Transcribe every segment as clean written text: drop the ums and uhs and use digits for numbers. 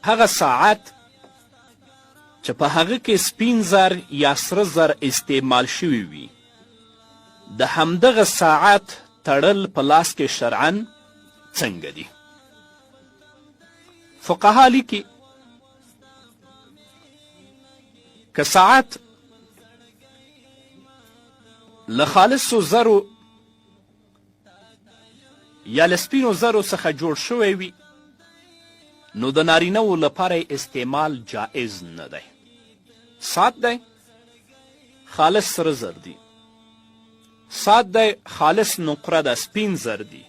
هغه ساعت چې په هغه کې سپین زر یا سره زر استعمال شوي وي، د همدغه ساعت تړل په لاس کې شرعا څنګه دي؟ فقها لیکي که ساعت له خالصو زرو یا له سپینو زرو څخه جوړ شوی وي نو د نارینه وو لپاره استعمال جائز نه دی. ساعت دی خالص سره زر دي، ساعت دی خالص نقره ده، سپین زر دي،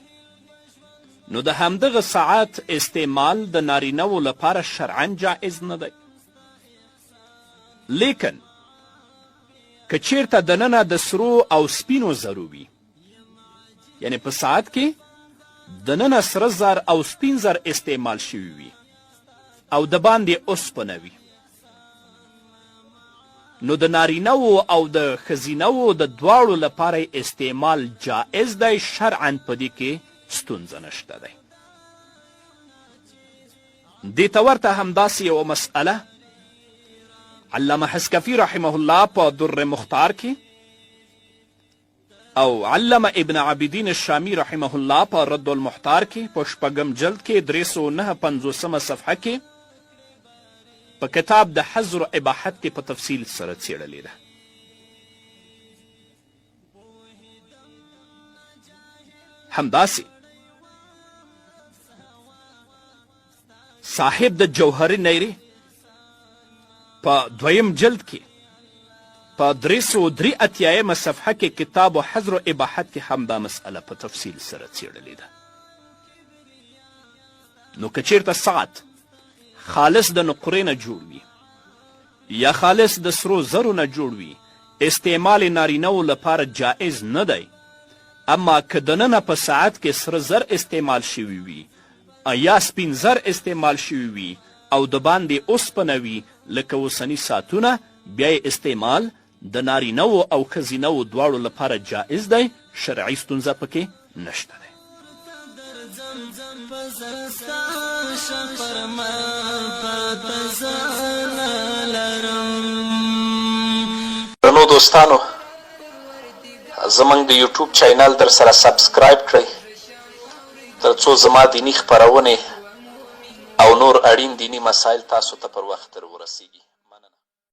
نو د همدغه ساعت استعمال د نارینه وو لپاره شرعا جائز نه دی. لیکن که چیرته دننه د سرو او سپینو زرو وي، یعنی په ساعت کې دننه سره زر او سپین زر استعمال شوي وي او د باندې اوسپنه وي، نو د نارینه وو او د ښځینه وو د دواړو لپاره استعمال جائز دی، شرعا په دې کې ستونزه نشته دی. دې ته ورته همداسې یوه مسئله علامه حسکفي رحمه الله په در مختار کې او علامه ابن عابدین الشامي رحمه الله په رد المحتار کې په شپږم جلد کې 359 صفحه کې په کتاب د حظر اباحت کې په تفصیل سره څېړلې ده. همداسې صاحب د جوهري نیرې په دویم جلد کې په 383 صفحه کې کتاب حظر و اباحت کې هم دا مسئله په تفصیل سره څېړلې ده. نو که چیرته ساعت خالص د نقرې نه جوړ وي یا خالص د سرو زرو نه جوړ وي، استعمال نارینه وو لپاره جائز نه دی، اما که دننه په ساعت کې سره زر استعمال شوي وي یا سپین زر استعمال شوي وي او دباندې اوسپنه وي لکه اوسني ساعتونه، بیا یې استعمال د نارینه وو او ښځینه وو دواړو لپاره جائز دی، شرعي ستونزه پکې نشته دی. درنو دوستانو زمونږ د یوټیوب چینل درسره سبسکرایب کړئ تر څو زما دیني خپرونې او نور اړین دیني مسایل تاسو ته پر وخت در ورسیږي.